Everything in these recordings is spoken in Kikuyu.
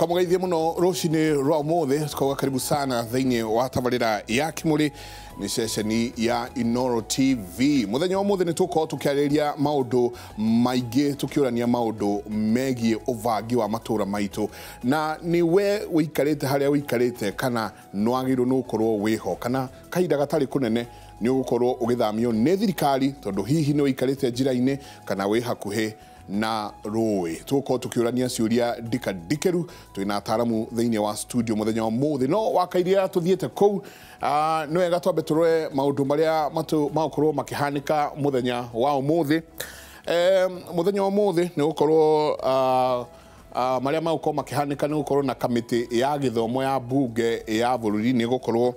Tukamũgeithie mũno rũcinĩ rwa ũmũthĩ, tukauga karibu sana thĩinĩ wa tabarĩra ya Kĩmũrĩ nĩ ceceni ya Inooro TV. Mũthenya wa ũmũthĩ nĩ tũgũkorwo tũkĩarĩrĩria maũndũ maingĩ, tũkĩũrania maũndũ megiĩ ũbangi wa matũra maitũ, na nĩ we ũikarĩte harĩa ũikarĩte kana nĩwagĩrĩirwo nĩ gũkorwo wĩho, kana kahinda gatarĩ kũnene nĩ ũgũkorwo ũgĩthamio nĩ thirikari tondũ hihi nĩ ũikarĩte njĩra-inĩ kana wĩ hakuhĩ na rũĩ. Tũgũkorwo tũkĩũrania ciũria ndikandikĩru, twĩna ataaramu thĩinĩ wa studio mũthenya wa ũmũthĩ. No wakairia tũthiĩte kũu, nĩ wega twambe tũrore maũndũ marĩa magũkorwo makĩhanĩka mũthenya wa ũmũthĩ. Mũthenya wa ũmũthĩ nĩ gũkorwo marĩa magũkorwo makĩhanĩka nĩ gũkorwo na kamĩtĩ ya gĩthomo ya bunge ya bũrũri nĩ gũkorwo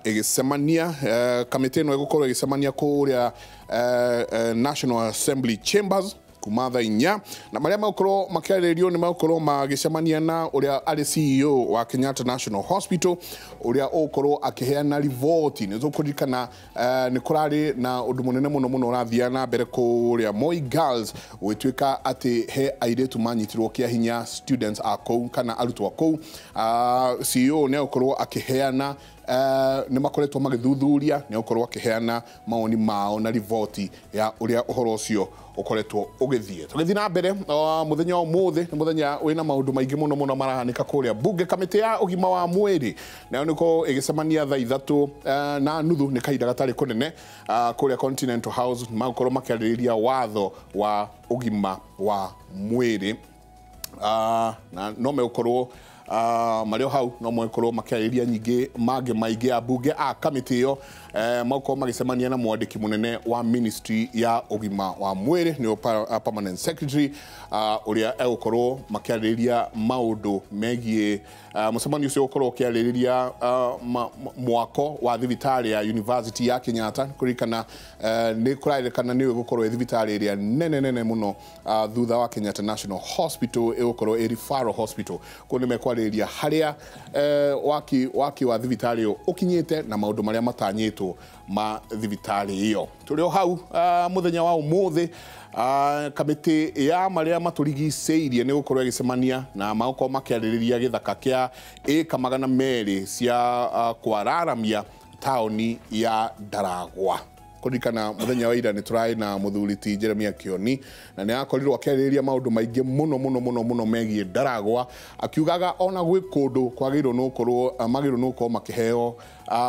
ĩgĩcemania. Kamĩtĩ ĩno ĩgũkorwo ĩgĩcemania kũrĩa National Assembly Chambers kuma thaa 4, na marĩa magũkorwo makĩarĩrĩrio nĩ magũkorwo magĩcemania na ũrĩa arĩ CEO wa Kenyatta National Hospital, ũrĩa ũgũkorwo akĩheana riboti. Nĩ tũkũririkana nĩ kũrarĩ na ũndũ mũnene mũno mũno ũrathiaga na mbere kũrĩa Moi Girls, gũgĩtuĩka atĩ he airĩtu manyitirwo kĩa hinya, students a kũu kana arutwo a kũu. CEO nĩ egũkorwo akĩheana, nĩ makoretwo magĩthuthuria, nĩ egũkorwo akĩheana mawoni mao na riboti ya ũrĩa ũhoro ũcio ũkoretwo ũgĩthiĩ. Tũgĩthiĩ na mbere, mũthenya wa ũmũthĩ nĩ mũthenya wĩna maũndũ maingĩ mũno mũno marahanĩka kũrĩa bunge. Kamĩtĩ ya ũgima wa mwĩrĩ nayo nĩ ĩkorwo ĩgĩcemania thaa 3:30, nĩ kahinda gatarĩ kũnene, kũrĩa Continental House, magũkorwo makĩarĩrĩria watho wa ũgima wa mwĩrĩ. Na no megũkorwo marĩ o hau, no megũkorwo makĩarĩrĩria nyingĩ mangĩ maingĩ. Ambunge a kamĩtĩ ĩyo magũkorwo magĩcemania na mwandĩki mũnene wa ministry ya ũgima wa mwĩrĩ, nĩo permanent secretary, ũrĩa egũkorwo makĩarĩrĩria maũndũ megiĩ. Mũcemanio ũcio ũgũkorwo ũkĩarĩrĩria mwako wa thibitarĩ ya University ya Kenyatta. Kũririkana nĩ kũrarĩkana nĩyo ĩgũkorwo ĩ thibitarĩ ĩrĩa nene nene mũno thutha wa Kenyatta National Hospital, ĩgũkorwo ĩ referral hospital. Kũu nĩ mekwarĩrĩria harĩa waki wa thibitarĩ ĩyo ũkinyĩte na maũndũ marĩa matanyĩtwo ma thibitarĩ ĩyo. Tũrĩ o hau, mũthenya wa ũmũthĩ, kamĩtĩ ya marĩa matũrigicĩirie nĩ gũkorwo ĩgĩcemania na magũkorwo makĩarĩrĩria gĩthaka kĩa ĩka 200 cia kwararamia taũni ya Ndaragwa. Kũririkana mũthenya wa ira nĩ tũrarĩ na mũthuri ti Jeremia Kioni, na nĩ akorirwo akĩarĩrĩria maũndũ maingĩ mũno mũno mũno mũno megiĩ Ndaragwa, akiugaga ona gwĩ kũndũ kwagĩrĩirwo nĩ gũkorwo, magĩrĩirwo nĩ gũkorwo makĩheo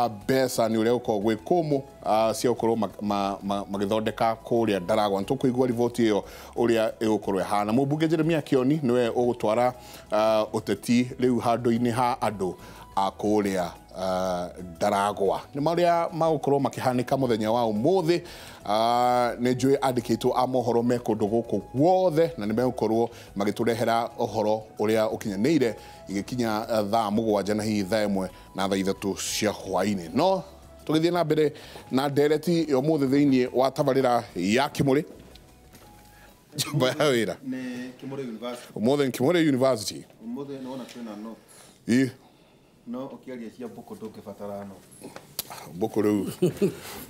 mbeca nĩ ũrĩa gũkorwo gwĩ kũmũ, cia gũkorwo magĩthondeka kũrĩa Ndaragwa. Nĩ tũkũigua riboti ĩyo ũrĩa ĩgũkorwo ĩhana. Mũmbunge Jeremia Kioni nĩwe ũgũtwara ũteti rĩu handũ-inĩ ha andũ a kũrĩa Ndaragwa. Nĩ marĩa magũkorwo makĩhanĩka mũthenya wa ũmũthĩ. Nĩ njũĩ andĩkĩtwo a mohoro me kũndũ gũkũ guothe, na nĩ megũkorwo magĩtũrehera ũhoro ũrĩa ũkinyanĩire igĩkinya thaa 7 na hihi thaa 1 na thaa 3 cia hwaĩ-inĩ. No tũgĩthiĩ na mbere na ndereti ya ũmũthĩ thĩinĩ wa tabarĩra ya Kĩmũrĩ, nyũmba ya wĩra nĩ Kĩmũrĩ University. Ũmũthĩ nĩ Kĩmũrĩ University. Ũmũthĩ nĩwona twĩna notes. Ĩ. No ũkĩaria cia mbũkũ ndũngĩbatara no. Mbũkũ rĩu.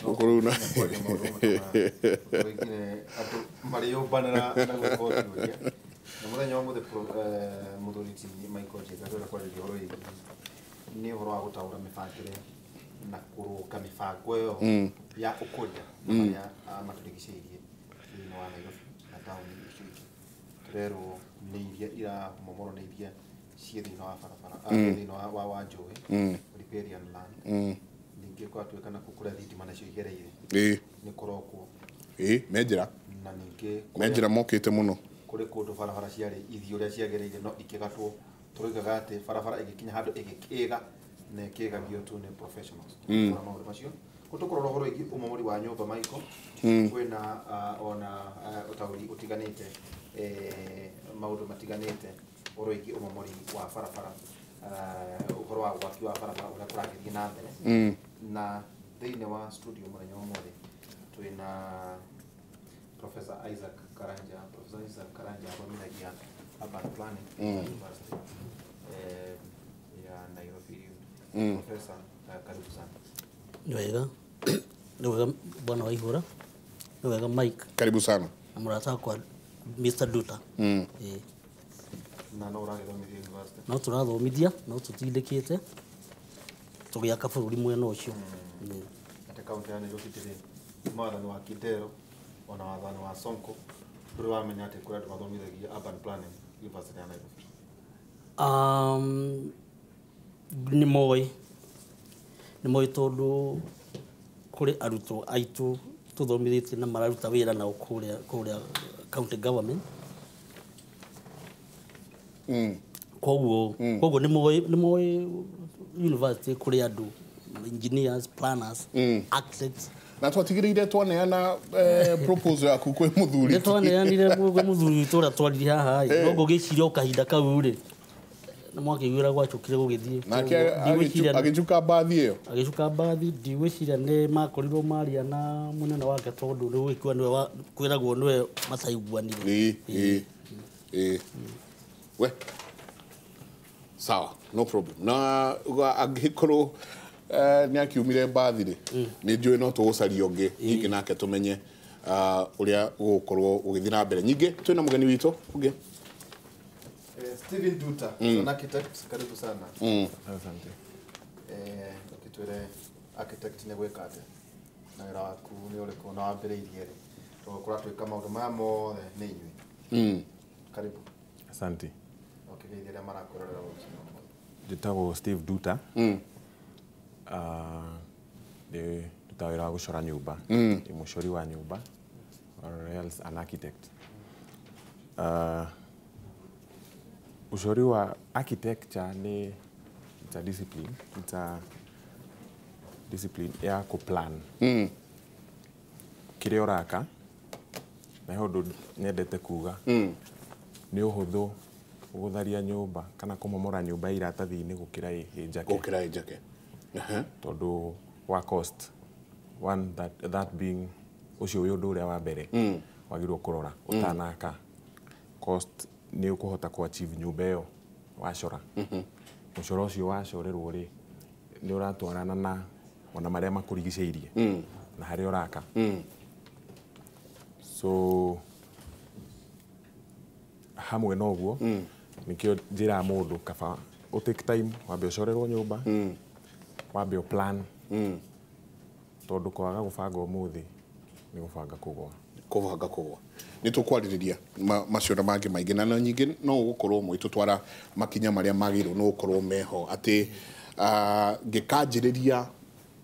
Mbũkũ rĩu na. Wĩkire andũ marĩyũmbanĩra na gwĩka ũthuthuria. Na mũthenya wa ũmũthĩ mũthuri ti Michael Njenga tũrenda kwarĩrĩria ũhoro wĩgiĩ nĩ ũhoro wa gũtaũra mĩbangĩre na kũrũnga mĩbango ĩyo ya ũkũria marĩa matũrigicĩirie thĩinĩ wa Nairobi na taũni icio ingĩ. Tũrerwo nĩ iria iramomorwo nĩ iria ciĩ thĩinĩ wa barabara, thĩinĩ wa njũĩ, riparian land. Ningĩ gwatuĩka nakuo kũrĩa thitima nacio igereire nĩ kũrokwo. Ĩ, me njĩra. Na ningĩ Me njĩra mokĩte mũno. Kũrĩ kũndũ barabara ciarĩ ithiĩ ũrĩa ciagereire no ikĩgatwo. Tũroigaga atĩ barabara ĩgĩkinya handũ ĩgĩkĩga na ĩkĩgagio tu nĩ professionals. Kũrora maũndũ macio. Tũkũrora ũhoro wĩgiĩ ũmomori wa nyũmba Michael. Kwĩna ona ũtaũri ũtiganĩte, maũndũ matiganĩte ũhoro wĩgiĩ ũmomori wa barabara, ũhoro wa gwaki wa barabara ũrĩa kũragĩthiĩ na mbere. Na thĩinĩ wa studio mũthenya wa ũmũthĩ twĩna Professor Isaac Karanja. Professor Isaac Karanja athomithagia urban planning University ya Nairobi. Professor, karibu sana. Ni wega. Ni wega bwana Waihura. Ni wega Mike. Karibu sana. Na mũrata wakwa Mr. Duta. Na no ũragĩthomithia university? No tũrathomithia, no tũtindĩkĩte tũgĩaka bũrũri mwena ũcio. Atĩ kaunti ya Nairobi ndĩrĩ wathani wa Kidero ona wathani wa Sonko ndũrĩ wamenya atĩ kũrĩ andũ mathomithagia urban planning university ya Nairobi? Nĩ moĩ, nĩ moĩ tondũ kũrĩ arutwo aitũ tũthomithĩtie na mararuta wĩra nao kũrĩa county government. Koguo nĩ moĩ university kũrĩ andũ engineers, planners, architects. Na twatigĩrĩire twaneana proposal yaku kwĩ mũthuri. Nĩ twaneanire kwĩ mũthuri witũ ũrĩa twaririe haha ĩ, no ngũgĩciria o kahinda kau rĩ, nĩ mwakĩiguĩra gwacũkire gũgĩthiĩ. Nake agĩcuka mbathi ĩyo? Agĩcuka mbathi, ndigwĩciria nĩ makorirwo maria na mũnene wake tondũ nĩ gũgĩkua nĩwe kwĩragwo nĩwe mataiguanire. Ĩ. We. Sawa, no problem. Na angĩkorwo nĩ akiumire mbathi rĩ, nĩ njũĩ no tũgũcaria ũngĩ ningĩ nake tũmenye ũrĩa gũgũkorwo ũgĩthiĩ na mbere. Ningĩ twĩna mũgeni witũ ũngĩ. Steven Duta, an architect, karibu sana. Asante. Ũkĩtwĩre architect nĩ gwĩka atĩa? Na wĩra waku nĩ ũrĩkũ na wambĩrĩirie rĩ? Tondũ kũratuĩka maũndũ maya mothe nĩ inyuĩ. Karibu. Asante. Ũkĩgeithia arĩa marakwĩrorera rũcinĩ ũmũthĩ. Njĩtagwo Steve Duta. Ndutaga wĩra wa gũcora nyũmba. Ndĩ mũcori wa nyũmba or else an architect. Ucori wa architecture ni it's a discipline. It's a discipline ya kũplan kĩrĩa ũraka. Na he ũndũ nyendete kuga, nĩ ũhũthũ gũtharia nyũmba kana kũmomora nyũmba iratathi-inĩ gũkĩra ĩ njake. Gũkĩra ĩ njake. Tondũ wa cost, one that being ũcio wĩ ũndũ ũrĩa wa mbere wagĩrĩirwo kũrora ũtanaka. Cost nĩ ũkũhota kũ achieve nyũmba ĩyo wacora. Mũcoro ũcio wacorerwo rĩ, nĩ ũratwarana na ona marĩa makũrigicĩirie na harĩa ũraka. So hamwe na ũguo nĩkĩo njĩraga mũndũ kaba ũ take time wambe ũcorerwo nyũmba, wambe ũ plan, tondũ kwaga gũbanga ũmũthĩ nĩ gũbanga kũgwa. Kũbanga kũgwa. Nĩ tũkwarĩrĩria macio na mangĩ maingĩ, na nyingĩ no ũgũkorwo mũgĩtũtwara makinya marĩa magĩrĩirwo nĩ gũkorwo meho atĩ ngĩkanjĩrĩria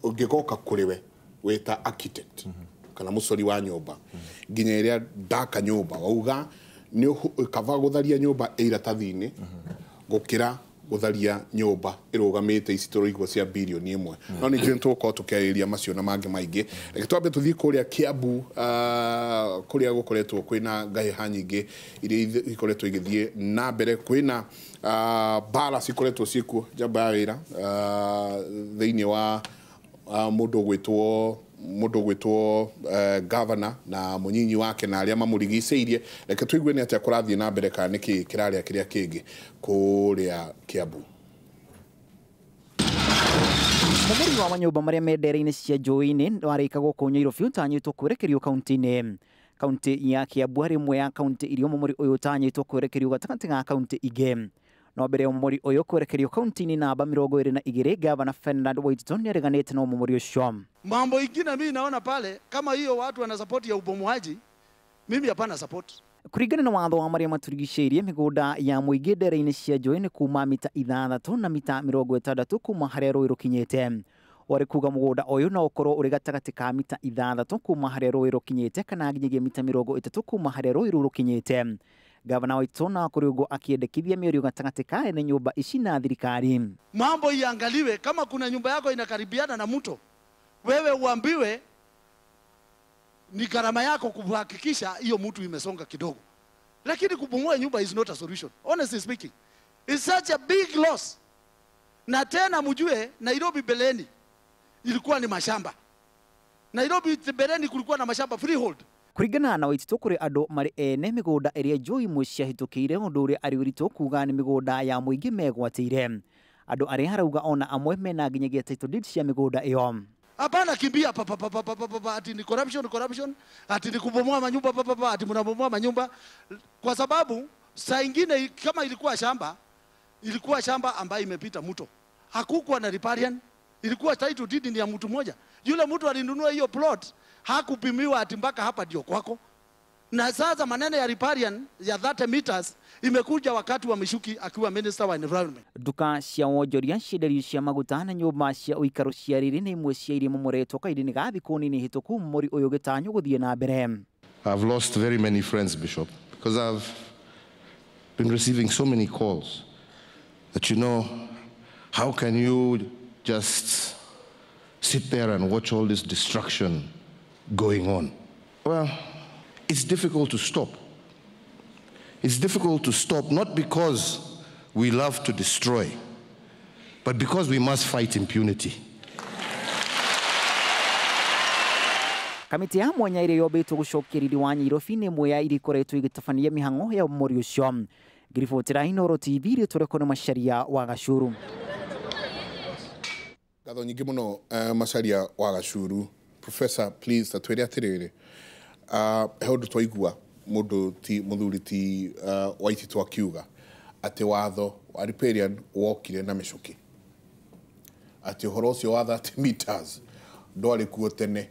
ũngĩgoka kũrĩ we wĩta architect kana mũcori wa nyũmba nginya ĩrĩa ndaka nyũmba wauga nĩ kaba gũtharia nyũmba ĩ iratathi-inĩ gũkĩra gũtharia nyũmba ĩrũgamĩte ici tũraigua cia birioni ĩmwe. No nĩ njũĩ tũgũkorwo tũkĩarĩrĩria macio na mangĩ maingĩ. Reke twambe tũthiĩ kũrĩa Kiambu, kũrĩa gũkoretwo kwĩna ngahĩha nyingĩ iria ikoretwo igĩthiĩ na mbere. Kwĩna mbara cikoretwo ciĩkuo njamba ya wĩra thĩinĩ wa mũndũ ũgwĩtwo governor na mũnyinyi wake na arĩa mamũrigicĩirie. Reke tũigue nĩ atĩa kũrathiĩ na mbere kana nĩkĩ kĩrarĩa kĩrĩa kĩngĩ kũrĩa Kiambu. Mũmũri wa manyũmba marĩa me ndere-inĩ cia njũĩ-inĩ warĩka gũkũ Nyairobi ũtanyĩtwo kwerekerio kaunti-inĩ. Kaunti ya Kiambu harĩ ĩmwe ya kaunti iria mũmũri ũyũ ũtanyĩtwo kwerekerio gatagatĩ ga kaunti ingĩ. No mbere ya mũmũri ũyũ kwerekerio kaunti-inĩ namba 22, Gavana Ferdinand Waititu nĩareganĩte na mũmũri ũcio. Mambo ingine mimi naona pale kama hiyo watu wana support ya ubomoaji, mimi hapana support. Kũringana na watho wa marĩa matũrigicĩirie, mĩgũnda ya mũingĩ ndere-inĩ cia njũĩ nĩ kuma mita 6 na mita 60 kuma harĩa rũĩ rũkinyĩte. Warĩ kuga mũgũnda ũyũ no ũkorwo ũrĩ gatagatĩ ka mita 6 kuma harĩa rũĩ rũkinyĩte kana nginyagia mita 30 kuma harĩa rũĩ rũu rũkinyĩte. Gavana Waititu na kũrĩ ũguo akĩendekithia mĩario gatagatĩ ka ene nyũmba ici na thirikari. Mambo iangaliwe, kama kuna nyumba yako inakaribiana na mto, wewe uambiwe ni gharama yako kuhakikisha hiyo mtu imesonga kidogo. Lakini kubomoa nyumba is not a solution. Honestly speaking, it's such a big loss. Na tena mjue Nairobi beleni ilikuwa ni mashamba. Nairobi beleni kulikuwa na mashamba freehold. Kũringana na Waititu kũrĩ andũ marĩ ene mĩgũnda ĩrĩa njũĩ imwe ciahĩtũkĩire, ũndũ ũrĩa arĩ ũritũ kuga nĩ mĩgũnda ya mũingĩ megwatĩire. Andũ arĩa arauga ona amwe mena nginyagia title deed cia mĩgũnda ĩyo. Hapana kimbia pa pa pa pa pa pa ati ni corruption corruption, ati ni kubomoa manyumba pa pa pa, ati mnabomoa manyumba, kwa sababu Saa ingine kama ilikuwa shamba ambayo imepita mto, hakukuwa na riparian, ilikuwa title deed ni ya mtu mmoja. Yule mtu alinunua hiyo plot hakupimiwa ati mpaka hapa ndio kwako. Na sasa maneno ya riparian ya 30 meters imekuja wakati wa Michuki akiwa minister wa environment. Nduka cia wonjoria, cienderio cia maguta na nyũmba cia ũikaro cia rĩrĩ nĩ imwe cia iria imomoretwo kahinda-inĩ ga thikũ nini hĩtũku mũmori ũyũ ũgĩtanywo gũthiĩ na mbere. I've lost very many friends, Bishop, because I've been receiving so many calls that, you know, how can you just sit there and watch all this destruction going on? Well, it's difficult to stop. It's difficult to stop not because we love to destroy, but because we must fight impunity. Kamĩtĩ ya mwanya ĩrĩa yombĩtwo gũcokia riri wa Nyairobi nĩ ĩmwe ya iria ikoretwo igĩtabania mĩhang'o ya ũmomori ũcio. Ngĩribotera Inooro TV rĩtwa rĩakwa nĩ Macharia wa Gacuru. Ngatho nyingĩ mũno Macharia wa Gacuru. Professor, please, ta twĩre atĩrĩrĩ, he ũndũ twaigua mũndũ ti mũthuri ti Waititu akiuga atĩ watho wa riparian wokire na mĩcũkĩ, atĩ ũhoro ũcio wa 30 meters ndwarĩ kuo tene,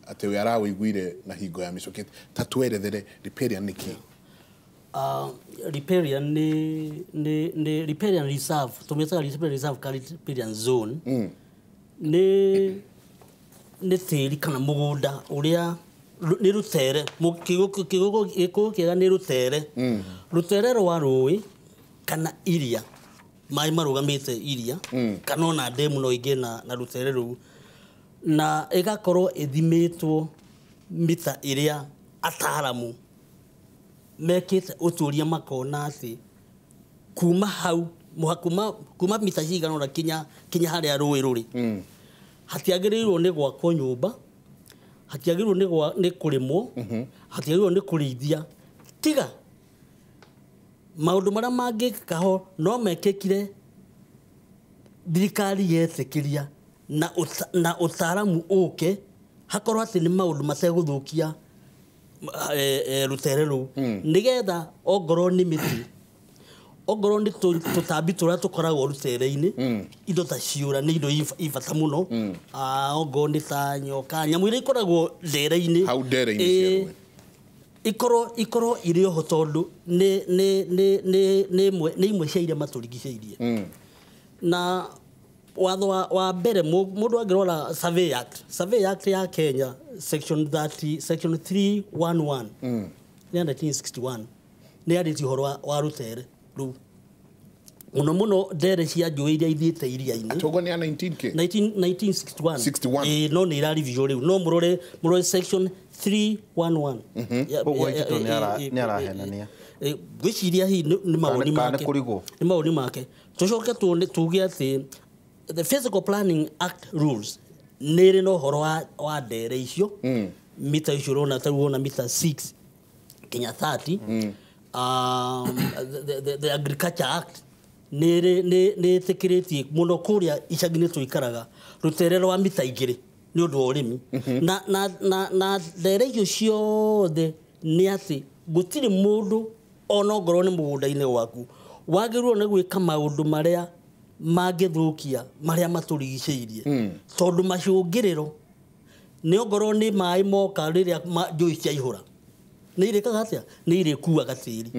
atĩ we arawĩiguire na hingo ya mĩcũkĩ. Ta twerethere riparian nĩ kĩ? Riparian nĩ riparian reserve, tũmĩtaga riparian reserve kana riparian zone. Nĩ tĩri kana mũgũnda ũrĩa nĩ rũtere, gĩkũyũ kĩega nĩ rũtere, rũtere rwa rũĩ kana iria, maĩ marũgamĩte iria kana ona ndemu no ingĩ na rũtere rũu, na ĩgakorwo ĩthimĩtwo mita ĩrĩa ataaramu mekĩte ũtuĩria makona atĩ kuma hau kuma mita cigana ũna kinya harĩa rũĩ rũrĩ, hatiagĩrĩirwo nĩ gwakwo nyũmba, hatiagĩrĩirwo nĩ kũrĩmwo, hatiagĩrĩirwo nĩ kũrĩithia, tiga maũndũ marĩa mangĩkĩka ho no mekĩkire thirikari yetĩkĩria na ũtaaramu ũke, hakorwo atĩ nĩ maũndũ mategũthũkia rũtere rũu, nĩgetha ongorwo nĩ mĩtĩ, ongorwo nĩ tũtambi tũrĩa tũkoragwo rũtere-inĩ, indo ta ciũra nĩ indo i bata mũno, ongorwo nĩ ta nyoka, nyamũ iria ikoragwo ndere-inĩ, hau ndere-inĩ cia rũĩ, ikorwo irĩ oho, tondũ nĩ imwe cia iria matũrigicĩirie. Na watho wa mbere mũndũ angĩrora Survey Act, Survey Act ya Kenya section 30, section 311 ya 1961 nĩ yarĩtie ũhoro wa rũtere rũu, mũno mũno ndere cia njũĩ iria ithiĩte iria-inĩ. Atũguo nĩ ya 19K? 1961. No nĩ ĩrarivijwo rĩu, no mũrore section 311. Koguo Waititu nĩ arahenania. Ngwĩciria hihi nĩ mawoni make. Nĩ mawoni make. Tũcoke tuge atĩ the Physical Planning Act rules nĩ ĩrĩ na ũhoro wa ndere icio, mita icio ũrona ta rĩu wona mita 6 kinya 30. The Agriculture Act nĩ ĩtĩkĩrĩtie mũno kũrĩa icagi-inĩ tũikaraga rũtere rwa mita 2 nĩ ũndũ wa ũrĩmi. Na ndere icio ciothe nĩ atĩ gũtirĩ mũndũ ona ongorwo nĩ mũgũnda-inĩ waku wagĩrĩirwo nĩ gwĩka maũndũ marĩa mangĩthũkia marĩa matũrigicĩirie, tondũ macũngĩrĩro nĩ ongorwo nĩ maĩ moka rĩrĩa njũĩ ciaihũra nĩ irĩkaga atĩa, nĩ irĩkuaga tĩri.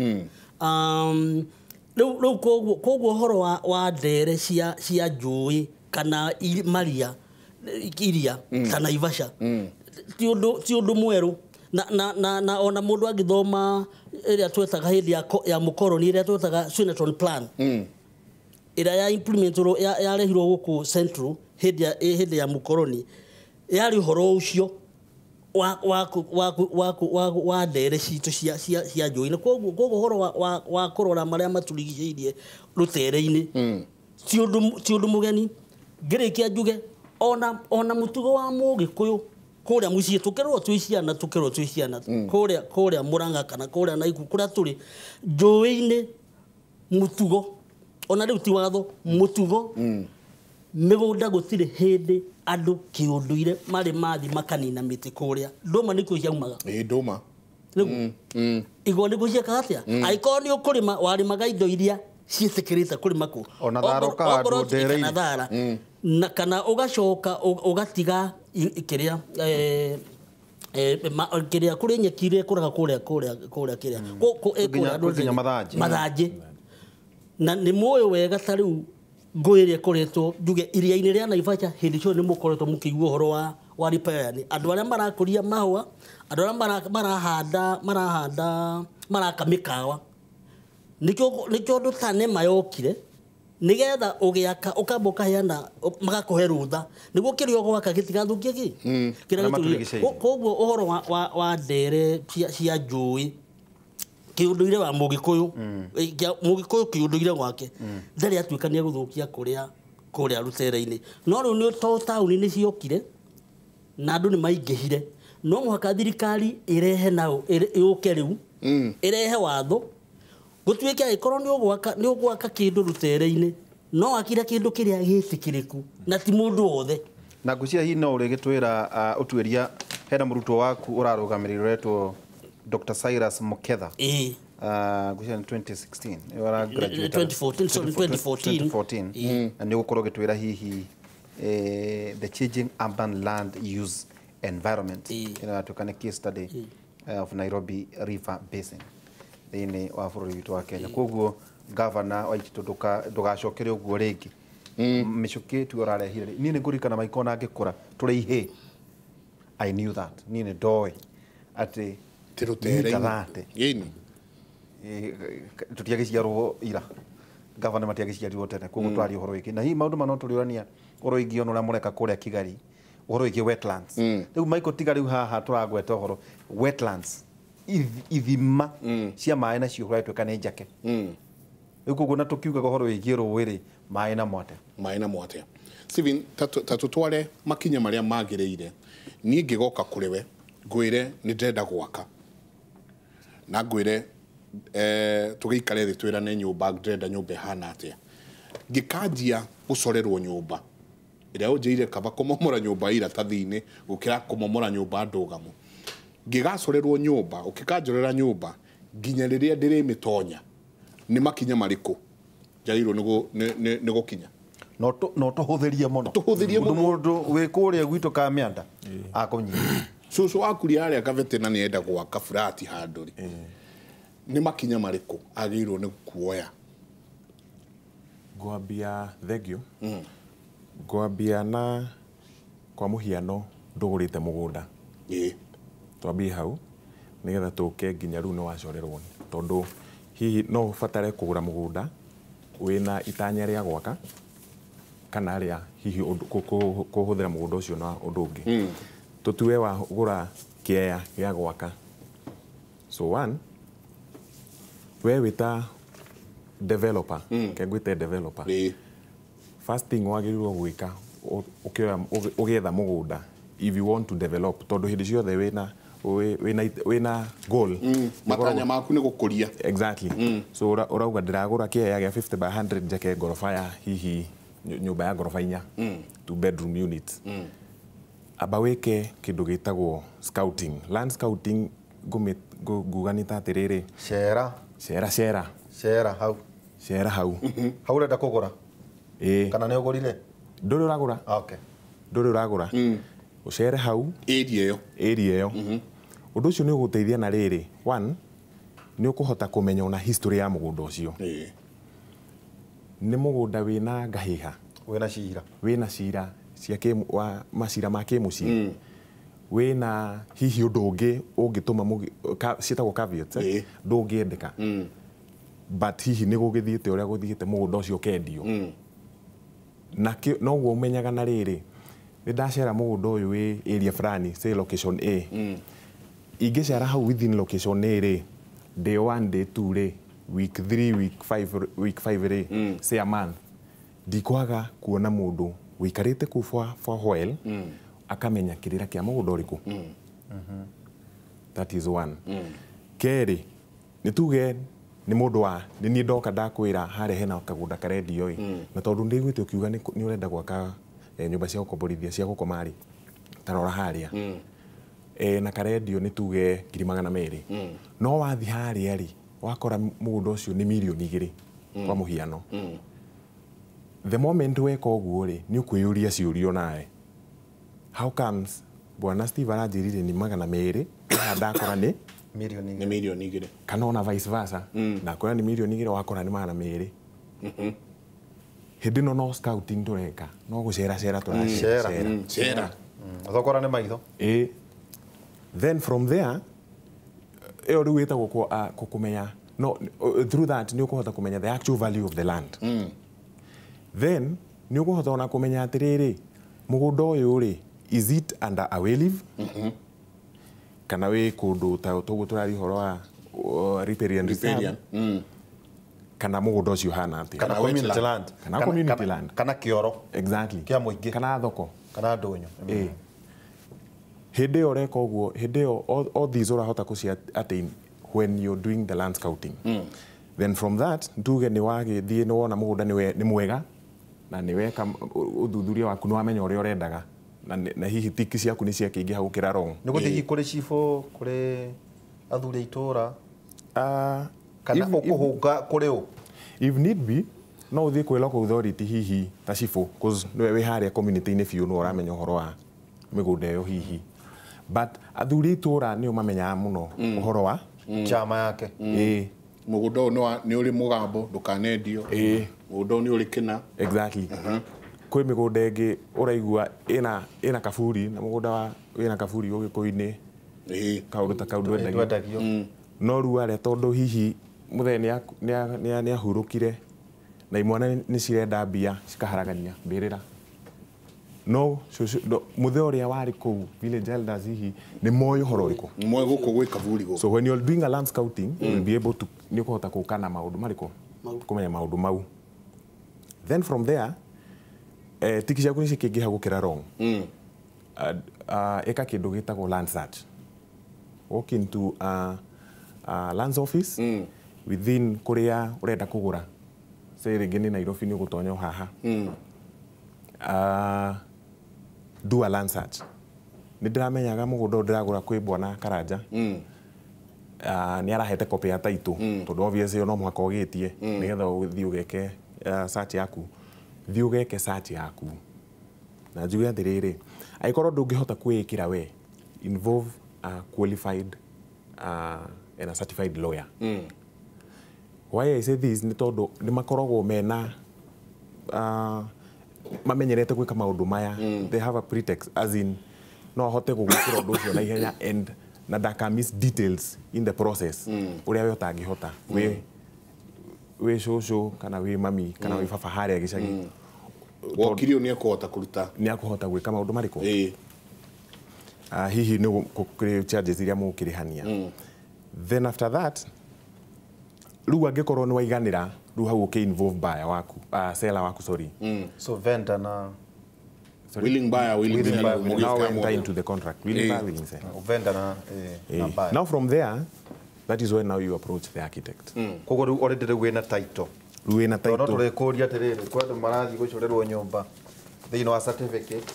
Rĩu koguo ũhoro wa ndere cia njũĩ kana maria iria kana Naivasha ti ũndũ mwerũ. Na ona mũndũ angĩthoma ĩrĩa twetaga hĩndĩ ya mũkoroni, ĩrĩa twetaga Swinnerton Plan, ĩrĩa ya implementirwo yarehirwo gũkũ Central hĩndĩ ya mũkoroni, yarĩ ũhoro ũcio wa ndere citũ cia njũĩ. Koguo ũhoro wa kũrora marĩa matũrigicĩirie rũtere-inĩ ti ũndũ mũgeni. Ngĩrĩkia njuge ona mũtugo wa Mũgĩkũyũ kũrĩa mũciĩ tũkĩrorwo twĩ ciana, tũkĩrorwo twĩ ciana kũrĩa Mũrang'a kana kũrĩa Naikuru kũrĩa tũrĩ njũĩ-inĩ, mũtugo ona rĩu ti watho, mũtugo mĩgũnda gũtirĩ hĩndĩ andũ kĩũndũire marĩ mathi makanina mĩtĩ kũrĩa. Ndũma nĩkuo ciaumaga. Ĩĩ, ndũma. Nĩguo igwa nĩguo ciĩkaga atĩa? Angĩkorwo nĩ ũkũrĩma warĩmaga indo iria ciĩtĩkĩrĩte kũrĩma kũu. Ona thara ũkahandwo ndere-inĩ. Thara na kana ũgacoka ũgatiga kĩrĩa kĩrĩa kũrĩ nyeki iria ĩkũraga kũrĩa kũrĩa kũrĩa kĩrĩa nginya mathanjĩ. Na nĩ mũĩ wega ta rĩu ngũĩ ĩrĩa ĩkoretwo njuge iria-inĩ rĩa Naivasha hĩndĩ ciothe nĩ mũkoretwo mũkĩigua ũhoro wa riparian. Andũ arĩa marakũria mahũa, andũ arĩa marahanda maraka mĩkawa, nĩkĩo ũndũ ta NEMA yokire nĩgetha ũgĩaka ũkamba ũkaheana magakũhe rũtha nĩguo kĩrĩa ũgwaka gĩtigathũkie kĩ kĩrĩa gĩtũrire. Koguo ũhoro wa ndere cia njũĩ kĩũndũire wa mũgĩkũyũ, mũgĩkũyũ kĩũndũire gwake ndarĩ atuĩka nĩ egũthũkia kũrĩa rũtere-inĩ. No rĩu nĩ to taũni nĩ ciokire na andũ nĩ maingĩhire, no mũhaka thirikari ĩrehe nao ĩũke rĩu ĩrehe watho gũtuĩke angĩkorwo nĩ ũgwaka kĩndũ rũtere-inĩ no wakire kĩndũ kĩrĩa gĩtĩkĩrĩku na ti mũndũ wothe. Na ngwĩciria hihi no ũrĩgĩtwĩra ũtuĩria hena mũrutwo waku ũrarũgamĩrĩire ũretwo Dr. Cyrus Muketha. Ngwĩciria nĩ 2016 2014 na nĩ ũgũkorwo ũgĩtwĩra hihi the changing urban land use environment ĩratuĩka nĩ case study of Nairobi River Basin thĩinĩ wa bũrũri witũ wa Kenya. Koguo gavana Waititũ ndũgacokere ũguo rĩngĩ. Mĩcũkĩ tu ũrarehire. Niĩ nĩ ngũririkana Maiko na ngĩkũra tũrĩ ihĩĩ. I knew that. Niĩ nĩ ndoĩ atĩ rũtere-inĩ tũtiagĩciarwo ira. Gavana matiagĩciarirwo tene koguo twaria ũhoro wĩgiĩ. Na hihi maũndũ maya no tũrĩũrania ũhoro wĩgiĩ ona ũrĩa mũreka kũrĩa Kigali, ũhoro wĩgiĩ wetlands. Rĩu Maiko tiga rĩu haha tũragweta ũhoro wetlands ithima cia maĩ nacio ũratuĩka nĩ njake. Rĩu koguo na tũkiugaga ũhoro wĩgiĩ rũĩ rĩ, maĩ namo atĩa? Maĩ namo atĩa? Stephen, ta tũtware makinya marĩa magĩrĩire. Niĩ ngĩgoka kũrĩ we ngwĩre nĩ ndĩrenda gwaka na ngwĩre tũgĩikare thĩ twĩrane nyũmba ndĩrenda nyũmba ĩhana atĩa. Ngĩkanjia gũcorerwo nyũmba ĩrĩa ũnjĩire kaba kũmomora nyũmba iratathi-inĩ gũkĩra kũmomora nyũmba ndũgamu. Ngĩgacorerwo nyũmba ũkĩkanjorera nyũmba nginya rĩrĩa ndĩrĩmĩtonya nĩ makinya marĩkũ njagĩrĩirwo nĩ gũkinya? No tũhũthĩrie mũno. Tũhũthĩrie mũno. Mũndũ wĩ kũrĩa gwitũ Kamianda akũnyita. Cũcũ wakuria harĩa Kabete na nĩenda gwaka burati handũ rĩ, nĩ makinya marĩkũ agĩrĩirwo nĩ kuoya? Ngwambia thengio. Ngwambia na kwa mũhiano ndũgũrĩte mũgũnda. Twambie hau nĩgetha tũke nginya rĩu nĩ wacorerwo, tondũ hihi no ũbatare kũgũra mũgũnda wĩna itanya rĩa gwaka kana rĩa hihi kũhũthĩra mũgũnda ũcio na ũndũ ũngĩ. Tũtue wagũra kĩea gĩa gwaka. So one, we wĩta developer, kengwĩte developer. First thing wagĩrĩirwo gwĩka ũgĩetha mũgũnda if you want to develop, tondũ hĩndĩ ciothe wĩna goal. Matanya maku nĩ gũkũria. Exactly. So ũrauga ndĩragũra kĩea gĩa 50 by 100 njake ngoroba ya hihi nyũmba ya ngoroba inya, 2 bedroom units. Amba wĩke kĩndũ gĩtagwo scouting. Land scouting nguga nĩ ta atĩrĩrĩ, Cera. Cera cera. Cera hau. Cera hau. Hau ũrenda kũgũra? Kana nĩ ũgũrire? Ndũrĩ ũragũra. Okay. Ndũrĩ ũragũra. Ũcere hau. Area ĩyo. Area ĩyo. Ũndũ ũcio nĩ ũgũteithia na rĩrĩ. One, nĩ ũkũhota kũmenya ona history ya mũgũnda ũcio. Nĩ mũgũnda wĩna ngahĩha. Wĩna cira. Wĩna cira cia macira ma kĩmũciĩ. Wĩna hihi ũndũ ũngĩ ũngĩtũma ciĩtagwo caveats, ndũngĩendeka. But hihi nĩ gũgĩthiĩte ũrĩa gũthiĩte mũgũnda ũcio ũkendio. Na noguo ũmenyaga na rĩrĩ, nĩ ndacera mũgũnda ũyũ wĩ area fulani, say location A. Ingĩcera hau within location A rĩ, day 1, day 2 rĩ, week 3, week 5, week 5 rĩ, say a month, ndikwaga kuona mũndũ wĩikarĩte kũu for a while, akamenya kĩrĩra kĩa mũgũnda ũrĩkũ. That is one. Kerĩ, nĩ tuge nĩ mũndũ wa nĩ niĩ ndoka ndakwĩra harĩa hena kagũnda karendio ĩ, na tondũ ndĩiguĩte ũkiuga nĩ ũrenda gwaka nyũmba cia gũkomborithia cia gũkoma rĩ, ta rora harĩa. Na karendio nĩ tuge 200,000. No wathi harĩa rĩ wakora mũgũnda ũcio nĩ 2 mirioni kwa mũhiano. The moment weka ũguo rĩ, nĩ ũkwĩyũria ciũrio nawe, how comes bwana Steve aranjĩrire nĩ 200 haha ndakora nĩ Mirioni. Nĩ 2 mirioni. Kana ona vice versa, ndakora nĩ 2 mirioni wakora nĩ 200. Hĩndĩ ĩno no scouting tũreka, no gũceracera tũracera. Cera. Cera. Thogora nĩ maitho. Ĩ, then from there ĩyo rĩu ĩtagwo kũmenya no through that nĩ ũkũhota kũmenya the actual value of the land. Then nĩ ũkũhota ona kũmenya atĩrĩrĩ, mũgũnda ũyũ rĩ, is it under a wayleave kana wĩ kũndũ ta toguo tũraria ũhoro wa riparian reserve, Riparian. kana mũgũnda ũcio ũhana atĩa. Kana Kana community wetland. land. Kana community land. Kana kĩoro. Exactly. Kĩa mũingĩ. Kana thoko. Kana ndũnyũ. Ĩ, hĩndĩ ĩyo ũreka ũguo, hĩndĩ ĩyo all these ũrahota kũci attain when you're doing the land scouting. Then from that tuge nĩ wagĩthiĩ nĩ wona mũgũnda nĩ mwega na nĩ weka ũthuthuria waku, nĩ wamenya ũrĩa ũrendaga na hihi tiki ciaku nĩ ciakĩingĩha gũkĩra wrong. Nĩ gũthiĩ hihi kũrĩ cibũ, kũrĩ athuri a itũra, kana ũkũhũnga kũrĩ ũ? If need be, no ũthiĩ kwĩ local authority, hihi ta cibũ, 'cause nĩwe wĩ harĩa community-inĩ biũ, nĩwe ũramenya ũhoro wa mĩgũnda ĩyo hihi, but athuri a itũra nĩo mamenyaga mũno ũhoro wa chama yake. Ĩĩ. Mũgũnda ũyũ nĩ ũrĩ mũgambo ndũkanendio. Ĩĩ. Mũgũnda ũyũ nĩ ũrĩ kĩna. Exactly. Kwĩ mĩgũnda ĩngĩ ũraigua ĩna kaburi, na mũgũnda wa wĩna kaburi ũgĩkũyũ-inĩ, kaũndũ ta kau ndwendagio. Ndwendagio. No rĩu arĩa, tondũ hihi mũthee nĩ ahurũkire na imwana nĩ cirenda mbia, cikaharagania mbĩrĩra, no mũthee ũrĩa warĩ kũu, village elders, hihi nĩ moĩ ũhoro ũrĩkũ. Mwe gũkũ gwĩ kaburi gũkũ. So when you're doing a land scouting, you will be able to, nĩ ũkũhota kũka na maũndũ marĩkũ, kũmenya maũndũ mau. Then from there, tiki ciaku nĩ cikĩingĩha gũkĩra wrong. Ĩka kĩndũ gĩtagwo land search. Walk into lands office within kũrĩa ũrenda kũgũra. Say rĩngĩ nĩ Nairobi, nĩ ũgũtonya o haha, do a land search. Nĩ ndĩramenyaga mũgũnda ũyũ ndĩragũra kwĩ bwana Karanja, nĩ arahete copy ya title, tondũ obviously no mũhaka ũgĩtie nĩgetha ũthiĩ ũgeke search yaku. Thiĩ ũgeke search yaku, na njuge atĩrĩrĩ, angĩkorwo ndũngĩhota kwĩĩkĩra we, involve a qualified and a certified lawyer. Why I say this nĩ tondũ nĩ makoragwo mena mamenyerete gwĩka maũndũ maya. They have a pretext, as in no ahote gũgwĩkĩra ũndũ ũcio na ihenya and na ndaka miss details in the process ũrĩa we ũtangĩhota wĩ cũcũ kana wĩ mami kana wĩ baba harĩa gĩcagi. Wokiri ũyũ nĩ ekũhota kũruta. Nĩ akũhota gwĩka maũndũ marĩkũ. Hihi nĩ kũrĩ charges iria mũgũkĩrĩhania. Then after that, rĩu angĩkorwo nĩ waiganĩra, rĩu hau ũkĩ involve buyer waku, seller waku, sorry. So vendor na Willing buyer, willing Willing seller. buyer, willing Now Mũgĩka enter mũndũ. into the contract, willing buyer, willing seller. Vendor na na buyer. Now from there, that is when now you approach the architect. Koguo rĩu already rĩu wĩna title. Rĩu wĩna Tondũ no title. tũrĩkũria atĩrĩrĩ, kwĩ andũ marathiĩ gũcorerwo nyũmba thĩinĩ wa certificate,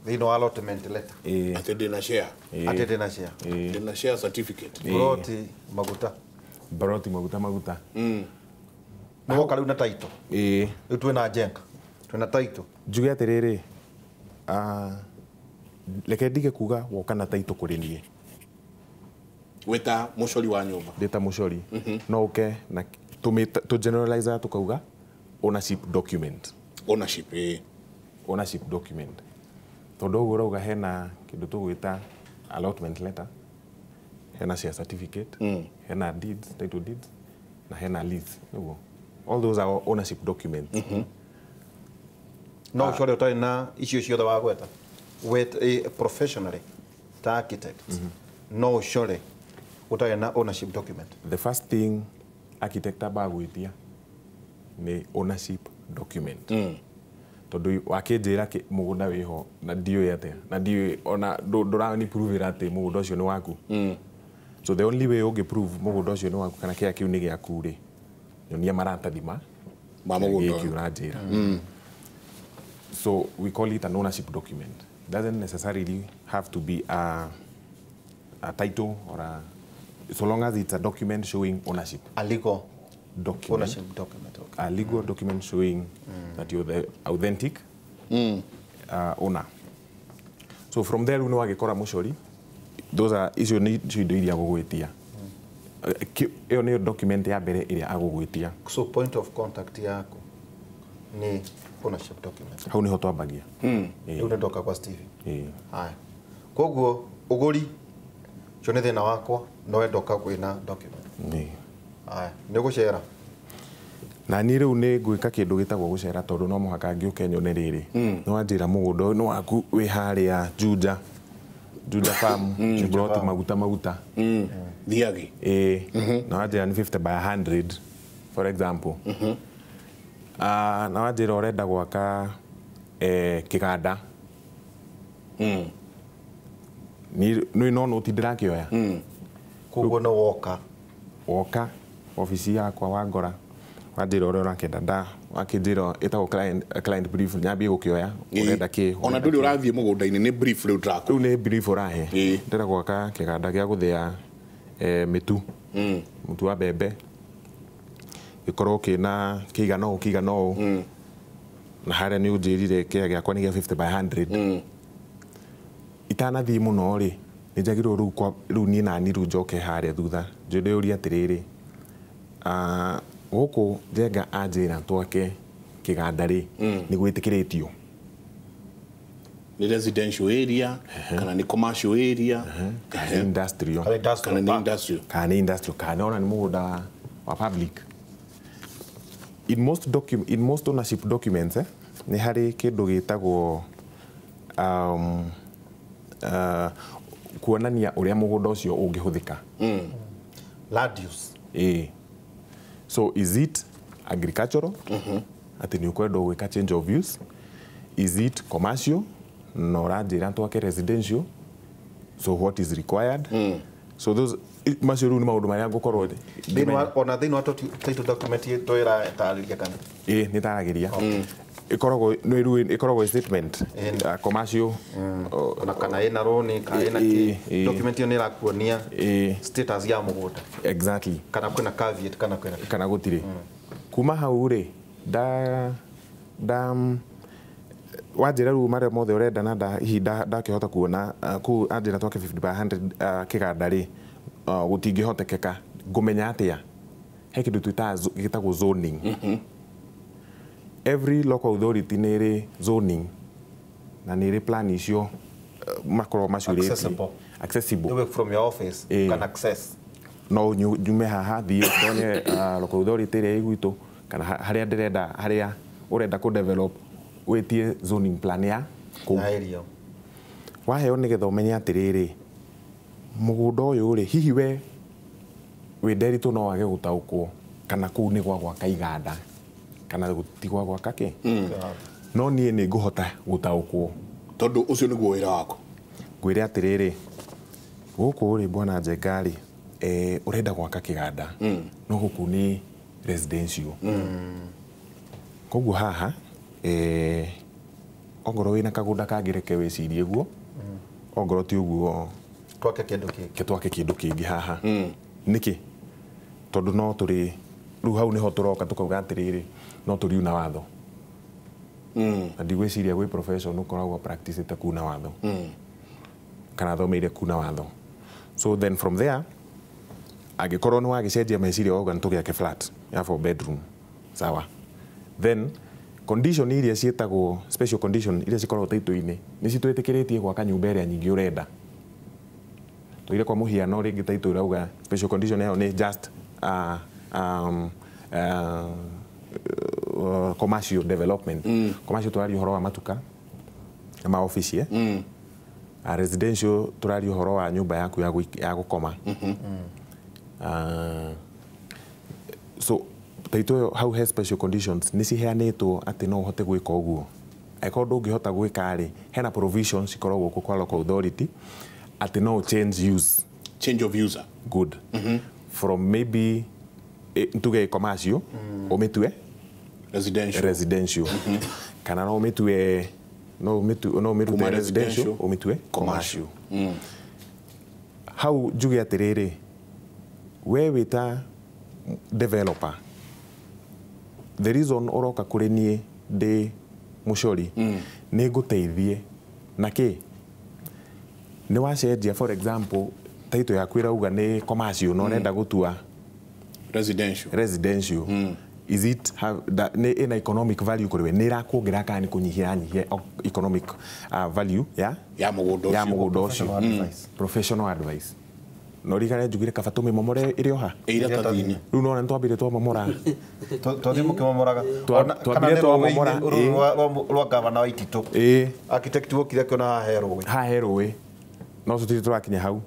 thĩinĩ wa allotment letter, Atĩ ndĩna share. Atĩ ndĩna share. Ndĩna share certificate. Buroti maguta. Baroti maguta maguta. Nĩ woka rĩu na title. Rĩu twĩna njenga, twĩna title. Njuge atĩrĩrĩ, reke ndige kuga woka na title kũrĩ niĩ. Wĩta mũcori wa nyũmba. Ndĩ ta mũcori, no ũke na tũ generalize, tukauga ownership document. Ownership, ĩĩ. Ownership document, tondũ ũguo ũrauga hena kĩndũ tũgwĩta allotment letter, hena share certificate, hena deeds, title deeds, na hena lease. Nĩguo all those are ownership documents. No ũcore ũtarĩ na icio ciothe wagweta with professionally ta architect? No ũcore ũtarĩ na ownership document? The first thing architect ambaga gwĩtia nĩ ownership document, tondũ wakĩnjĩra mũgũnda wĩho na ndiũĩ atĩa na ndiũĩ ona ndũrani prove atĩ mũgũnda ũcio nĩ waku. So the only way ũngĩ prove mũgũnda ũcio nĩ waku kana kĩrĩa kĩu nĩ gĩaku rĩ, nyonia maratathi ma Ma mũgũnda gĩkĩ ũyũ. Ũranjĩra. So we call it an ownership document. Doesn't necessarily have to be a title or a, so long as it's a document showing ownership. A legal document. Ownership document. Okay. A legal document showing that you're the authentic owner. So from there, we know agikora mucori. Those are icio ni indo iria agũgwĩtia. Ĩyo nĩyo document ya mbere ĩrĩa agũgwĩtia. So point of contact yako ni ownership document. Hau niho twambagia. Rĩu nĩ ndoka kwa Steve. Haya. Koguo ũgũri ũcio nĩ thĩna wakwa no ndoka kwĩna document. Haya, nĩ ũgũcera. Na niĩ rĩu nĩ ngwĩka kĩndũ gĩtagwo gũcera tondũ no mũhaka ngĩũke nyone rĩrĩ. Nĩ wanjĩra mũgũnda ũyũ nĩ waku wĩ harĩa Juja. Juja farm, plot maguta. Thiagi. Na wanjĩra nĩ 50 by 100 for example. Na wanjĩra ũrenda gwaka kĩganda. Nĩ no noti ndĩrakĩoya. Koguo no woka. Woka obici yakwa wangora. Wanjĩra ũrĩa ũrakĩenda nda wakĩnjĩra ĩtagwo client brief nyambie gũkĩoya ũrenda kĩ. Ona ndũrĩ ũrathiĩ mũgũnda-inĩ nĩ brief rĩu ndĩrakũhe. Rĩu nĩ brief ũrahe. Ndĩrenda gwaka kĩganda gĩa gũthĩa mĩtu. Mũtu wa mbembe. Gĩkorwo kĩna kĩigana ũũ kĩigana ũũ. Na harĩa nĩ ũnjĩrire kĩrĩa gĩakwa nĩ gĩa 50 by 100. Itanathiĩ mũno rĩ nĩ njagĩrĩirwo rĩu niĩ nani rĩu njoke harĩa thutha ndĩũrie atĩrĩrĩ gũkũ Njenga anjĩra twake kĩganda rĩ nĩ gwĩtĩkĩrĩtio. Nĩ residential area kana nĩ commercial area kana nĩ industrial kana nĩ industrial kana nĩ industrial kana ona nĩ mũgũnda wa public. In most ownership documents nĩ harĩ kĩndũ gĩtagwo kuonania ũrĩa mũgũnda ũcio ũngĩhũthĩka. Land use. So is it agricultural? Atĩ nĩ ũkwenda gwĩka change of use? Is it commercial? Na ũranjĩra twake residential? So what is required? So those macio rĩu nĩ maũndũ marĩa ngũkorwo ona thĩinĩ wa title document ĩratarĩria kana? Nĩ ĩtaragĩria. Ĩkoragwo nĩ rĩu ĩkoragwo statement commercial ona kana ĩna loan kana ĩna kĩ document ĩyo nĩ ĩrakuonia status ya mũgũnda. Exactly. Kana kwĩna caveat kana kwĩna kana gũtirĩ. Kuma hau rĩ nda wanjĩra rĩu marĩa mothe ũrenda na hihi ndakĩhota kuona kũu anjĩra twake 50 by 100 kĩganda rĩ gũtingĩhotekeka ngũmenya atĩa he kĩndũ twĩtaga gĩtagwo zoning. Every local authority nĩ ĩrĩ zoning na nĩ ĩrĩ plan icio makoragwo macuurĩtie accessible. You work from your office, you can access. No nyume haha thiĩ ndonye local authority ĩrĩa ĩ gwitũ kana harĩa ndĩrenda harĩa ũrenda kũ develop wĩtie zoning plan ya kũu. Waheo nĩgetha ũmenye atĩrĩrĩ mũgũnda ũyũ rĩ hihi we wĩ Nderitu no wage gũtaũkwo kana kũu nĩ gwa gwaka iganda kana ti gwa gwaka kĩ. No niĩ nĩ ngũhota gũtaũkwo tondũ ũcio nĩguo wĩra waku. Ngwĩre atĩrĩrĩ gũkũ rĩ bwana Njenga rĩ ũrenda gwaka kĩganda no gũkũ nĩ residential. Koguo haha ongorwo wĩna kagũnda kangĩ reke wĩcirie guo ongorwo ti ũguo twake kĩndũ kĩngĩ twake kĩndũ kĩngĩ haha. Nĩkĩ? Tondũ no tũrĩ rĩu hau nĩho tũroka tũkauga atĩrĩrĩ no tũriuna watho. Na ndigwĩciria gwĩ profession ũkoragwo practice kuna watho kana thomeire kuna watho. So then from there angĩkorwo nĩ wagĩcenjia meciria wauga nĩ tũgĩake flat ya 4 bedroom sawa, then condition iria ciĩtagwo special condition iria cikoragwo title-inĩ nĩ citwĩtĩkĩrĩtie gwaka nyũmba ĩrĩa nyingĩ ũrenda. Tũire kwa mũhiano rĩngĩ title ĩrauga special condition ĩyo nĩ just commercial development. Commercial tũraria ũhoro wa matuka na maobici residential tũraria ũhoro wa nyũmba yaku ya gũkoma. So title ĩyo hau he special conditions nĩ ciheanĩtwo atĩ no ũhote gwĩka ũguo. Angĩkorwo ndũngĩhota gwĩka rĩ hena provisions cikoragwo gũkũ kwa local authority atĩ no change use. Change of user. Good. From maybe tuge commercial ũmĩtue residential. Kana no ũmĩtue No ũmĩrute residential ũmĩtue commercial. Hau njuge atĩrĩrĩ, we wĩ ta developer, the reason ũroka kũrĩ niĩ ndĩ mũcori nĩ ngũteithie na kĩ nĩ wacenjia. For example, title yaku ĩrauga nĩ commercial na ũrenda gũtua residential. Is it have that nĩ ĩna economic value kũrĩ we, nĩ ĩrakuongerera kana nĩ kũnyihia nyihia economic value ya mũgũnda ũcio. Professional advice. No rigare njugire kaba tũmĩmomore ĩrĩ o ha iratathi-inĩ. Rĩu nona nĩ twambire twamomora. Twathiĩ mũkĩmomoraga. Twambire twamomora rwa gavana wa Ititũ. Architect wokire akĩona haha he rũĩ. Haha he rũĩ. No tũtirĩ tũrakinya hau.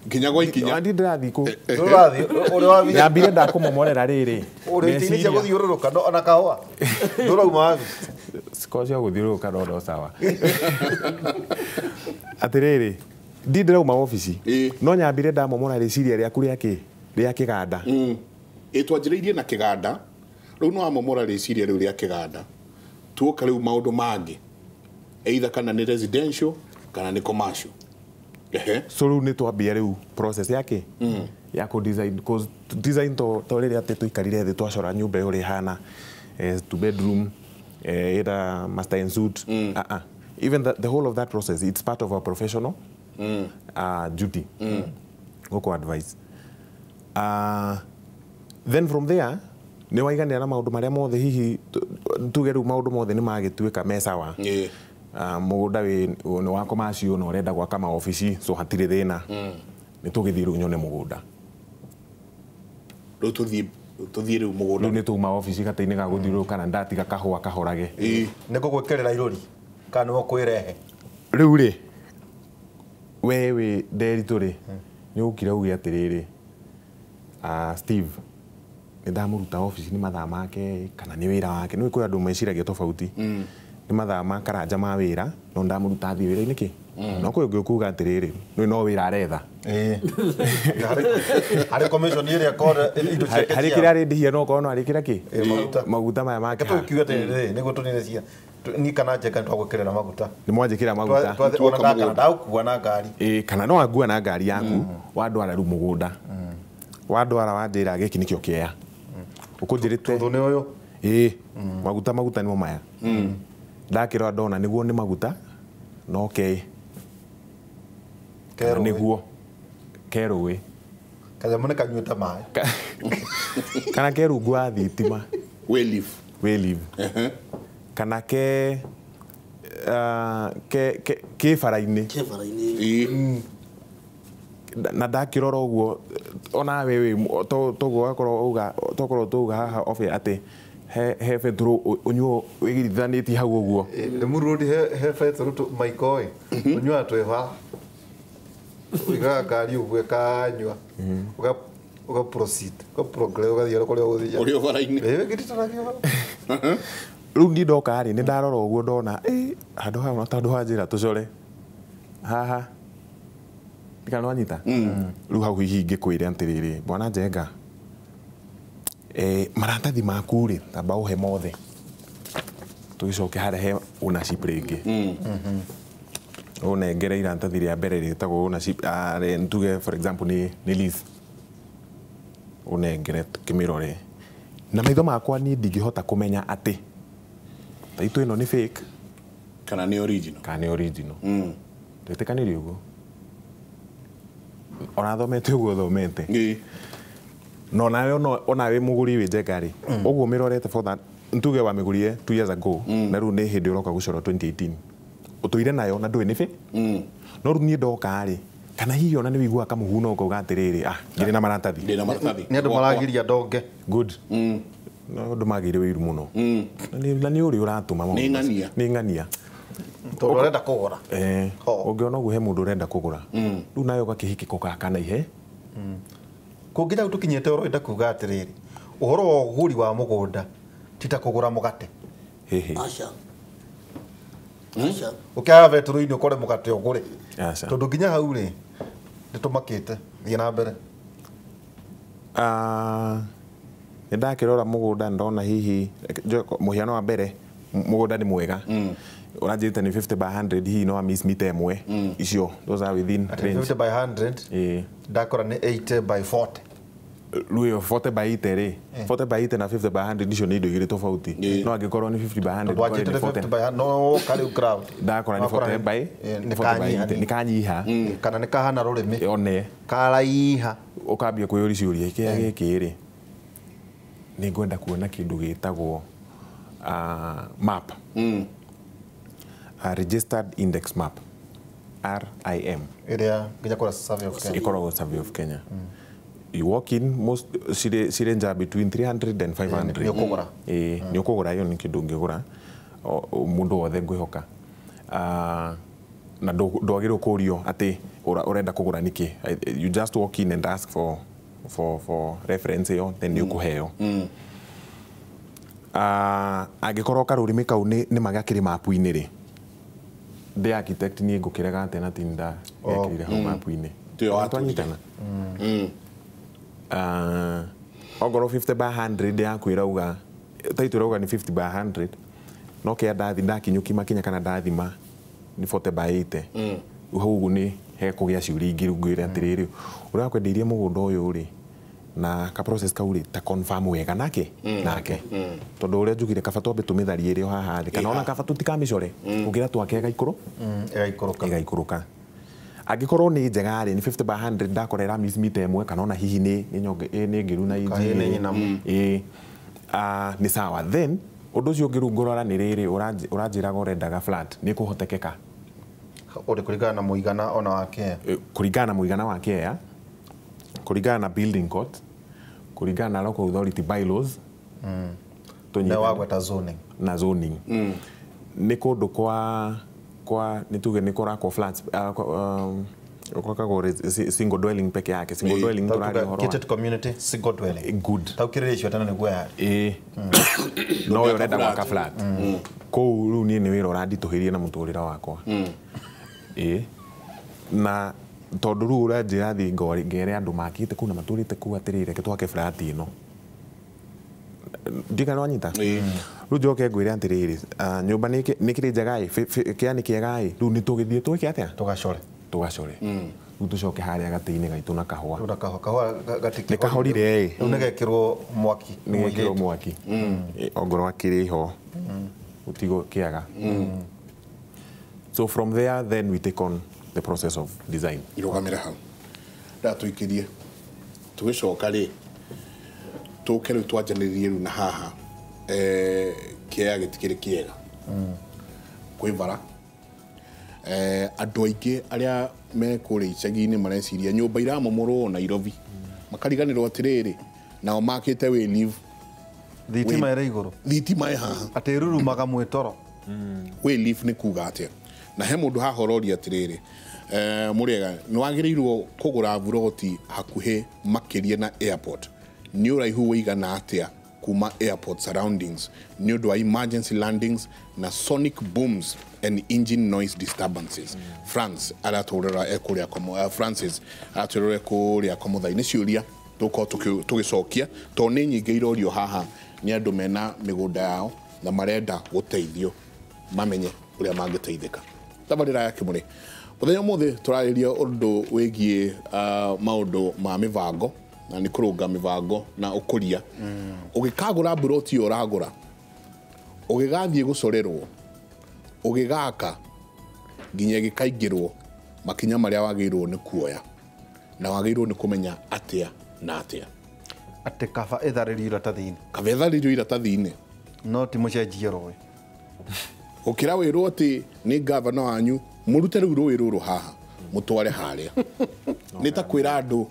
Kinya gwa ikinya. Ndi ndĩrathiĩ kũ. Ndũrathiĩ ũrĩ wa nyambire ndakũmomorera rĩrĩ. Ũrĩ itĩ-inĩ cia gũthiũrũrũka no ona kahũa. Ndũrauma wabici. Ciko cia gũthiũrũrũka no sawa. Atĩrĩrĩ, ndi ndĩrauma wabici. No nyambire ndamomora rĩciria rĩaku rĩa kĩ? Rĩa kĩganda. Twanjĩrĩirie na kĩganda. Rĩu no wamomora rĩciria rĩu rĩa kĩganda. Tuoka rĩu maũndũ mangĩ. Either kana nĩ residential kana nĩ commercial. So rĩu nĩ twambia rĩu process yake ya kũ design, cause design to rĩrĩa atĩ tũikarire thĩ twacora nyũmba ĩyo ũrĩa ĩhana, 2 bedroom, ĩna master and suite. Even the whole of that process, it's part of our professional duty. Gũkũ advice. Then from there nĩ waiganĩra na maũndũ marĩa mothe, hihi tuge rĩu maũndũ mothe nĩ magĩtuĩka me sawa. Mũgũnda nĩ wa commercial na ũrenda gwaka maobici, so hatirĩ thĩna. Nĩ tũgĩthiĩ rĩu nyone mũgũnda. Rĩu tũthiĩ rĩu mũgũnda. Rĩu nĩ tũma obici gatainĩ ga gũthiũrũrũka na ndatiga kahũa kahorage. Nĩ ngũgwĩkĩrĩra irũri kana nĩwe ũkwĩrehe? Rĩu rĩ, we wĩ Nderitu rĩ, nĩ ũkire uge atĩrĩrĩ, Steve nĩ ndamũruta obici nĩ mathaa make kana nĩ wĩra wake. Nĩ kwĩ andũ meciragia tofauti. Nĩ mathaa ma karanja ma wĩra no ndamũruta athiĩ wĩra-inĩ kĩ. No kwĩ ũngĩ ũkuga atĩrĩrĩ, nĩ no wĩra aretha. Harĩ commission ĩrĩa akorwo indo ciake. Harĩ kĩrĩa arĩndĩhia no okorwo no arĩkĩra kĩ? Maguta maya make. Reke tũkiuge atĩrĩrĩ, nĩguo tũnine cia ni kana njeka nĩ twagwĩkĩrĩra maguta. Nĩ mwanjĩkĩra maguta. Ona ndagũkua na ngari. Kana no angua na ngari yaku wandwara rĩu mũgũnda. Wandwara wanjĩra gĩkĩ nĩkĩo kĩea. Ũkũnjĩrĩte. Tondũ nĩ ũyũ. Maguta nĩmo maya. Ndakĩrora ndona nĩguo nĩ maguta no ke nĩguo ke rũĩ kanyamũ nĩ kanyuĩte maĩ kana ke rungu wa thitima wĩ leaf kana ke ke bara-inĩ na ndakĩrora ũguo ona we toguo wakorwo tauga haha obe atĩ he betũrũ ũnyuo wĩgirithanĩtie hau ũguo. Limuru Road he betũrũ maiko ũnyuaga twĩ bara ũigaga ngari ũguo ĩkanyua ũga proceed ũga progress ũgathiĩ kũrĩa ũgũthiĩ ũrĩ o bara-inĩ. Wĩgiritanagia bara. Rĩu niĩ ndoka rĩ nĩ ndarora ũguo ndona handũ haha ona tondũ wanjĩra tũcore haha kana nĩ wanyita rĩu hau hihi ingĩkwĩre atĩrĩrĩ, bwana Njenga, maratathi maku rĩ tamba ũhe mothe tũgĩcoke harĩa he ownership rĩngĩ. Ũnengere iratathi rĩa mbere rĩtagwo ownership, tuge for example nĩ lease, ũnengere tũkĩmĩrore na maitho makwa niĩ ndingĩhota kũmenya atĩ taitũ ĩno nĩ fake kana nĩ original. Kana nĩ original. Twĩtĩkanĩrie ũguo ona thomete ũguo thomete no nawe ona wĩ mũgũri wĩ Njenga rĩ ũguo mĩrorete for that ntuge wamĩgũrire 2 years ago na rĩu nĩ hĩndĩ ũroka gũcora 2018 ũtũire nayo na ndũĩ nĩ fake. No rĩu niĩ ndoka rĩ kana hihi ona nĩ wĩiguaga kamũhuno ũkauga atĩrĩrĩ, ngĩrĩ na maratathi. Nĩ andũ maragiria ndonge. Good. No andũ magĩire wĩiru mũno. Na nĩ ũrĩ ũratũma maũndũ. Nĩ ng'ania. Tondũ ũrenda kũgũra. Ũngĩona ũguo he mũndũ ũrenda kũgũra. Rĩu nawe ũgakĩhikĩko gaka na ihe. Kũngĩ hau tũkinyĩte ũrenda kuga atĩrĩrĩ, ũhoro wa ũgũri wa mũgũnda ti ta kũgũra mũgate. Aca. Aca. Ũkĩaga betũrũ-inĩ ũkore mũgate ũgũre. Aca. Tondũ nginya hau rĩ nĩ tũmakĩte. Thiĩ na mbere. Nĩ ndakĩrora mũgũnda ndona hihi mũhiano wa mbere Mũgũnda nĩ mwega. Ũranjĩrĩte nĩ 50 by 100 hihi no miss mita ĩmwe. Icio those are within range. 50 by 100. Ĩĩ. Ndakora nĩ 80 by 40. Rĩu 40 by 80 rĩ, 40 by 80 na 50 by 100 icio nĩ indo igĩrĩ tofauti. No angĩkorwo nĩ 50 by 100 wanjĩtĩte 50 by 100 no karĩu crowd. Ndakora nĩ 40 by 40 nĩ kanyiha. Kana nĩ kahana rũrĩmĩ. One. Karaiha. Ũkambia kwĩyũria ciũria kĩrĩa gĩkĩ rĩ, nĩ ngwenda kuona kĩndũ gĩtagwo map. Registered Index Map, RIM. Ĩrĩa nginya kũrĩa Survey of Kenya. Ĩkoragwo Survey of Kenya. You walk in, most ci range between 300 and 500. Nĩ ũkũgũra. Nĩ ũkũgũra, ĩyo nĩ kĩndũ ũngĩgũra mũndũ wothe ngwĩhoka. Na ndwagĩrĩirwo kũũrio atĩ ũrenda kũgũra nĩkĩ. You just walk in and ask for reference ĩyo, then nĩ ũkũheo. Angĩkorwo karũrĩmĩ kau nĩ magakĩrĩ mapu-inĩ rĩ, ndĩ architect niĩ ngũkĩrega atĩa na tinda gekĩrire hau mapu-inĩ. Twanyitana. Ongorwo 50 by 100 yaku ĩrauga, title ĩrauga nĩ 50 by 100, no kĩa ndathi ndakinyũki makinya kana ndathima nĩ 40 by 80. Hau ũguo nĩ hekũgĩa ciũria ingĩ rĩu ngwĩre atĩrĩrĩ, ũrĩa wakwendeirie mũgũnda ũyũ rĩ, na ka process kau rĩ, ta confirm wega nake nake tondũ ũrĩa njugire kaba twambe tũmĩtharie ĩrĩ o haha thĩ, kana ona kaba tũtikamĩcore ũngĩra twake ĩgaikũrũka. Angĩkorwo nĩ njega rĩ, nĩ 50 by 100 ndakora ĩra miss mita ĩmwe kana ona hihi nĩ nyonge nĩ ngĩru na inji ĩ nĩ sawa. Then ũndũ ũcio ũngĩ rĩu ngũrora nĩ rĩrĩ, ũranjĩraga ũrendaga flat, nĩ kũhotekeka ũrĩ kũringana na mũigana ona wa kĩea, kũringana na mũigana wa kĩea, kũringana na building code, kũringana na local authority bylaws, na wagweta zoning na zoning. Nĩ kũndũ kwa nĩ tuge nĩ kũrakwo flats, gwakagwo single dwelling peke yake, single dwelling tũraria ũhoro wa gated community single dwelling. Good. Taukĩrĩria icio tena nĩguo yarĩ. No we ũrenda gwaka flat kũu rĩu niĩ nĩ wĩra ũranditũhĩria na mũtũrĩre wakwa. Na tondũ rĩu ũranjĩra thiĩ ngere andũ makĩte kũu na matũrĩte kũu atĩrĩrĩ, reke twake flat ĩno. Ndika nwanyita. Rĩu njoke ngwĩre atĩrĩrĩ, nyũmba nĩ kĩrĩ njega ĩ, kĩa nĩ kĩega ĩ, rĩu nĩ tũgĩthiĩ twĩke atĩa? Tũgacore. Rĩu tũcoke harĩa gatĩ-inĩ gaitũ na kahũa. Rĩu na kahũa nĩ kahorire ĩ. Rĩu nĩgekĩrwo mwaki. Nĩgekĩrwo mwaki. Ongorwo akĩrĩ ho. Gũtigwo kĩaga. So from there then we take on the process of design. Irũgamĩre hau. Ndatũikĩrie. Tũgĩcoka rĩ, tũke rĩu twanjanĩrie rĩu na haha kĩea gĩtikĩrĩ kĩega. Kwĩ bara. Andũ aingĩ arĩa me kũrĩa icagi-inĩ mareciria nyũmba iramomorwo Nairobi. Makariganĩrwo atĩrĩrĩ, nao makĩte way leave. Thitima ĩrĩ igũrũ. Thitima ĩ haha. Atĩ ĩrurumaga mwĩtoro. Way leave nĩ kuga atĩa? Na he mũndũ haha ũroria atĩrĩrĩ, mũrĩega, nĩ wagĩrĩirwo kũgũra buroti hakuhĩ makĩria na airport. Nĩ ũraihu wĩigana atĩa kuma airport surroundings nĩ ũndũ wa emergency landings na sonic booms and engine noise disturbances. France aratũrora kũrĩa Francis aratũrora kũrĩa Komothai. Nĩ ciũria tũkorwo tũgĩcokia tondũ nĩ nyingĩ irorio haha nĩ andũ mena mĩgũnda yao na marenda gũteithio mamenye ũrĩa mangĩteithĩka. Tabarĩra ya Kĩmũrĩ mũthenya ũmũthĩ tũrarĩria ũndũ wĩgiĩ maũndũ ma mĩbango na nĩ kũrũnga mĩbango na ũkũria. Ũgĩkagũra buroti ĩyo ũragũra, ũgĩgathiĩ gũcorerwo, ũgĩgaka nginya ĩgĩkaingĩrwo, makinya marĩa wagĩrĩirwo nĩ kuoya na wagĩrĩirwo nĩ kũmenya atĩa na atĩa. Atĩ kaba ĩtharĩrio iratathi-inĩ. Kaba ĩtharĩrio iratathi-inĩ. No ti mũcenjie rũĩ. Ũkĩra wĩrwo atĩ nĩ gavana wanyu mũrute rĩu rũĩ rũrũ haha mũtware harĩa. Nĩ ta kwĩra andũ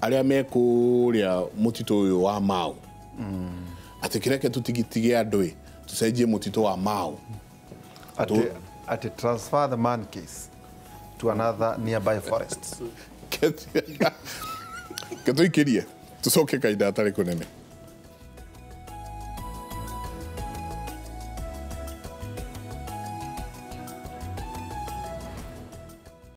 arĩa me kũrĩa mũtitũ ũyũ wa Mau atĩ kĩreke tũtigitige andũ ĩ tũcenjie mũtitũ wa Mau. Atĩ transfer the monkeys to another nearby forest. Ketũikĩrie tũcoke kahinda gatarĩ kũnene.